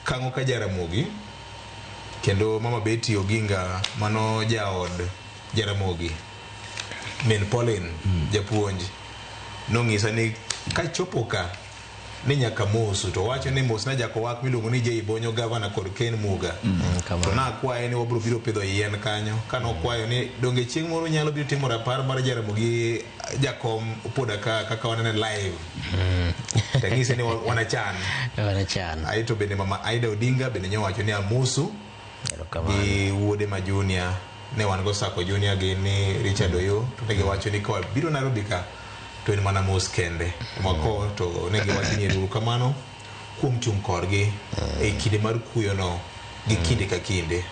Kang'o ka Jaramogi kendo Mama Betty Oginga mano jaod Jaramogi min Pauline japuonj nong'isa ni kachopo ka ni nyaka mosu to wacho ni mosna jakowak miluongo ni Jay Bonyo gavana kod Ken Muga to nakwaye ni wabiro biro pidho yien kanyo kanokwayo ni donge chieng' moro nyalo biro timo rapar mar Jaramogi jakom Opoda ka kaka wanene live tang'ise ni wanachan Wanachan. aeto bende mama Aida Odinga bende nyowacho ni amosu Erokamano. gi wuode ma junior ne wan go Sako junior gi ni Richard Oyo to ne giwacho ni ka biro Nairobi ka to en mana mos kende mako to ne giwacho ni ero kamano kuom chung' korgi e kinde mar kuyono gi kinde ka kinde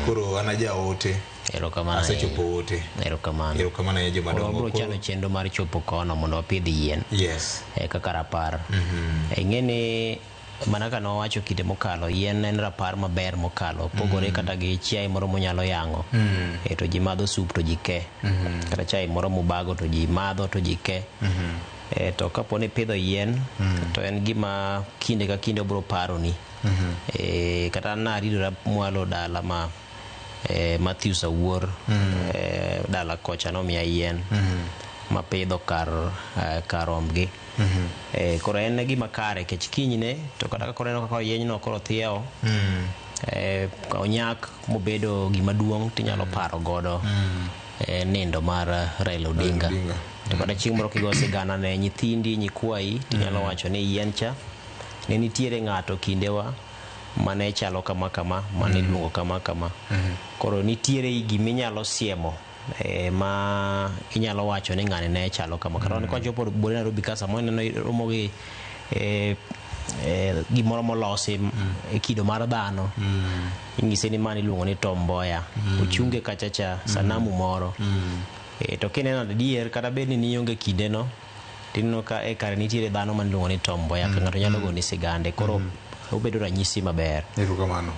koro an ajaote Erokamano. asechopo ote Erokamano. erokamano ahinya joma Koro dongo wabiro chano chenro mar chopo kono mondo wapidh yien yes kaka rapar. Ing'e ni mana ka nowacho kinde mokalo yien en rapar maber mokalo pogore kata gi chiaye moro monyalo yang'o to ji madho sup to ji ke kata chai moro mubago to ji madho to ji ke to kapo ni ipidho yien to en gima kinde ka kinde obiro paroni kata an naridora mwalo dala ma Matthews Awuor dala kocha nomiya yien mapidho kar kar rombgi koro en gima kare kech kinyne to kata ka koro ineno kaka yienyno koro thiewo onyak mobedo gima duong' tinyalo paro godo nindo mar Raila Odinga. Odinga. To kata chieng' moro kigo sigana ne nyithindi nyikwayi tinyalo wacho ni yien cha ne nitiere ng'ato kindewa mane chalo kama kama mane iluongo kama kama koro nitiere giminyalo siemo ma inyalo wacho ni ng'ani ne chalo kama kata mm. kwachopo bore Nairobi ka samoro ineno romo gi gimoro molosi e kido mar dhano inyise ni mano iluongo ni Tom Mboya ochunge kacha cha sanamu moro to kineno adier kata bed ni nionge kindeno tineno ka e kare nitiere dhano maniluongo ni Tom Mboya ka ng'ato nyalo goni sigande koro obedo ranyisi maber erokamano.